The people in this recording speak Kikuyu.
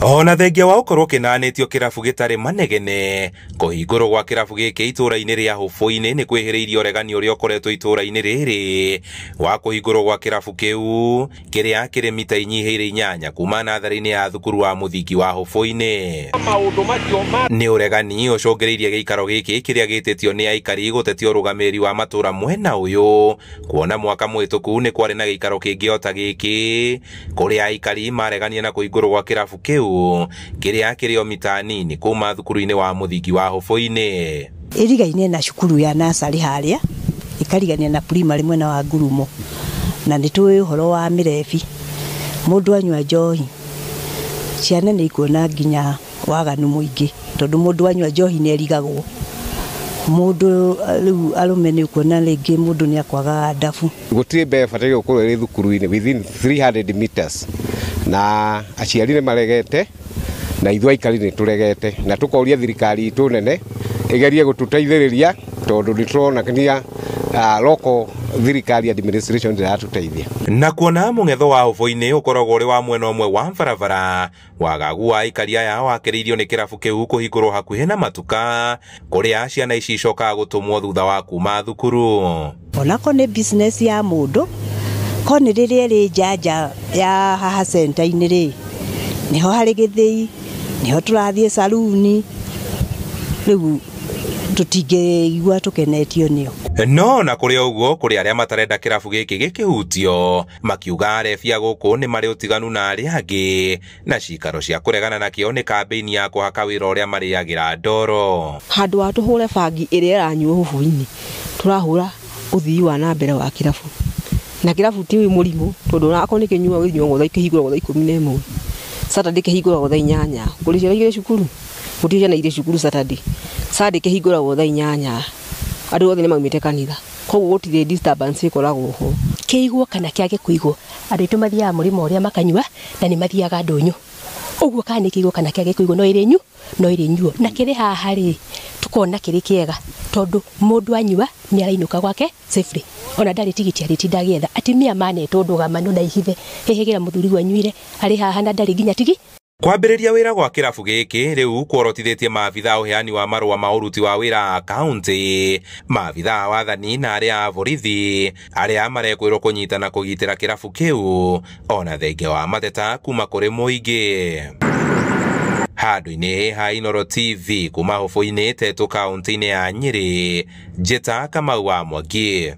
Ona thengia wa ũkorwo kĩnanĩtio kĩrabu gĩtarĩ manegene, kũhingũrwo gwa kĩrabu gĩkĩ itũra-inĩ rĩa Hũbũinĩ nĩ kwĩhĩrĩirie ũregani ũrĩa ũkoretwo itũra-inĩ rĩrĩ wa kũhingũrwo gwa kĩrabu kĩu kĩrĩa kĩrĩ mita inyihĩire 8 kuma natharĩ-inĩ ya thukuru wa mũthingi wa Hũbũinĩ. Nĩ ũregani ũcũngĩrĩirie gĩikaro gĩkĩ kĩrĩa gĩtĩtio nĩ aikari gũtetia ũrũgamĩrĩri wa matũra mwena ũyũ, kuona mwaka mũhĩtũku nĩ kwarĩ na gĩikaro kĩngĩ o ta gĩkĩ kũrĩa aikari maregania na kũhingũrwo gwa kĩrabu kĩu kĩrĩa kĩrĩ o mita nini kuma thukuru-inĩ wa mũthingi wa Hũbũinĩ. Ĩrigaine na cukuru ya nasarĩ harĩa ĩkarigania na primary mwena wa Ngurumo, na nĩ tũĩ ũhoro wa mĩrebi, mũndũ anyua njohi ciana nĩ ikuona nginya waganu mũingĩ, tondũ mũndũ anyua njohi nĩ erigagwo. Mũndũ rĩu arũme nĩ ũkuona rĩngĩ mũndũ nĩ akwaga ndabu. Gũtirĩ mbeca bataire gũkorwo ĩrĩ thukuru-inĩ within 300 meters, na aciari nĩ maregete na ithuĩ aikari nĩ tũregete, na tũkoria thirikari itũ nene ĩgerie gũtũteithĩrĩria tondũ nĩ tũrona nginya local thirikari administration ndĩratũteithia. Na kuona mũng'etho wa Hũbũinĩ ũkoragwo ũrĩ wa mwena ũmwe wa barabara, wagagu wa aikari aya wakĩrĩirio nĩ kĩrabu kĩu kũhingũrwo hakuhĩ na matuka kũrĩa ciana ici icokaga gũtũmwo thutha wa kuma thukuru. Onako nĩ business ya mũndũ, ko nĩ rĩrĩa ĩrĩ njanja ya haha center-inĩ rĩ, nĩho harĩ gĩthĩi, nĩho tũrathiĩ saruni, rĩu tũtingĩigua tũkenetio nĩo. No na kũrĩ ũguo kũrĩ arĩa matarenda kĩrabu gĩkĩ gĩkĩhutio, makiuga arebi a gũkũ nĩ marĩ ũtiganu na arĩa angĩ, na cikaro cia kũregana nakĩo nĩ kambĩini ya kũhaka wĩra ũrĩa marĩagĩra ndoro. Handũ ha tũhũre bangi ĩrĩa ĩranyuo Hũbũinĩ, tũrahũra ũthii wa na mbere wa kĩrabu, na kĩrabu ti mũrimũ tondũ onakorwo nĩ kĩnyuagwo gĩnyuagwo thaa kĩhingũragwo thaa 11, Saturday kĩhingũragwo thaa 8, kũrĩ ciana igĩrĩ cukuru, gũtirĩ ciana igĩrĩ cukuru Saturday, Sunday kĩhingũragwo thaa 8, andũ othe nĩ maumĩte kanitha, koguo gũtirĩ disturbance ĩkoragwo ho. Kĩigwo kana kĩage kũigwo, andũ aitũ mathiaga mũrĩmo ũrĩa makanyua na nĩ mathiaga ndũnyũ, ũguo kana nĩ kĩigwo kana kĩage kũigwo no ĩrĩ nyu, no ĩrĩ nyuo. Na kĩrĩ haha rĩ, tũkona kĩrĩ kĩega tondũ mũndũ anyua nĩ arainũka gwake safely, ona ndarĩ tigiti arĩtinda agĩetha. Atumia manetwo ndũgamano na ihithe, hĩhĩgĩra mũthuri wanyuire arĩ haha na ndarĩ nginya tigi. Kwambĩrĩria wĩra gwa kĩrabu gĩkĩ rĩu kworotithĩtie maabitha ũheani wa marũa ma ũruti wa wĩra a kaũntĩ, maabitha a wathani na arĩa a borithi arĩa marekwĩrwo kũnyita na kũgitĩra kĩrabu kĩu, ona thengia wa mateta kuma kũrĩ mũingĩ. Handũ-inĩ ha Inooro TV kuma Hũbũinĩ Tetu kaũntĩ-inĩ ya Nyĩrĩ, Njĩta Kamau wa Mwangi.